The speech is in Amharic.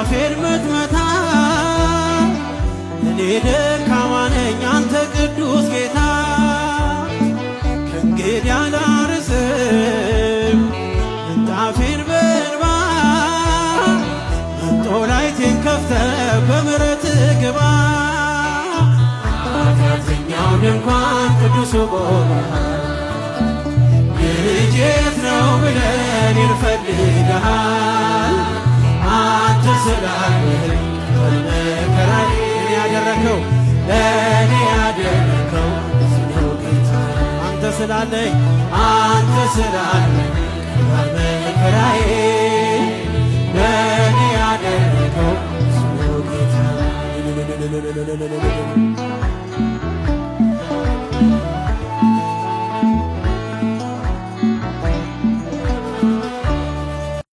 ምንጣፌን ምትመታ፣ እኔ ደካማ ነኝ፣ አንተ ቅዱስ ጌታ። ከእንግዲህ አላርስም ምንጣፌን በእንባ፣ መንጦላይቴን ከፍተህ በምሕረት ግባ። ኃጢአተኛው ድንኳን ቅዱሱ ቦታ፣ ልጄ የት ነው ብለን እንፈልግሃል። አንተ ስላለህ መከራዬ ያደረከው፣ ለእኔ ያደረከው ብዙ ነው ጌታ። አንተ ስላለኝ፣ አንተ ስላለኝ